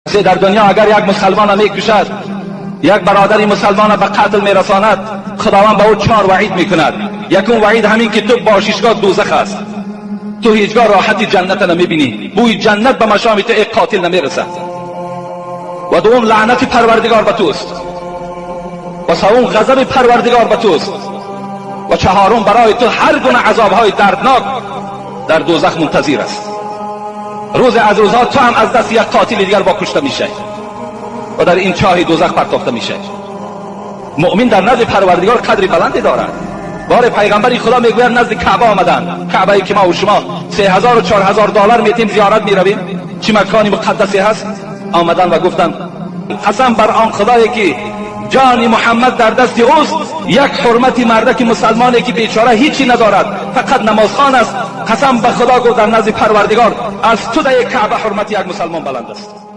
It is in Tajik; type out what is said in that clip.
Касе дар дунё агар як мусалмона мекушад, як бародари мусалмона ба қатл мерасонад, Худованд ба ӯ чор ваъид мекунад. Якум ваъид ҳамин ки ту бошишгоҳ дӯзах аст, ту ҳеҷгоҳ роҳати ҷанната намебинӣ, бӯи ҷаннат ба машоми ту, эй қотил, намерасад. Ва дуввум, лаънати Парвардигор ба туст. Ва севум, ғазаби Парвардигор ба туст. Ва чаҳорум, барои ту ҳар гуна азобҳои дарднок дар дӯзах мунтазир аст. Рӯзе аз рӯзҳо ту ҳам аз дасти як қотили дигар бо кушта мешавӣ ва дар ин чоҳи дӯзах партофта мешавӣ. Муъмин дар назди Парвардигор қадри баланде дорад. Боре пайғамбари Худо мегӯяд, назди Каъба омаданд, Каъбае ки ма у шумо 3000, 4000 доллар метем, зиёрат меравем, чӣ макони муқаддасе ҳаст. Омаданд ва гуфтанд: «Қасам бар он Худое ки ҷони Муҳаммад дар дасти ӯст, як ҳурмати мардаки мусалмоне ки бечора ҳичи надорад, фақат намозхон аст, қасам ба Худо», гуфт, «дар назди Парвардигор аз ту даи Каъба ҳурмати як мусалмон баланд аст».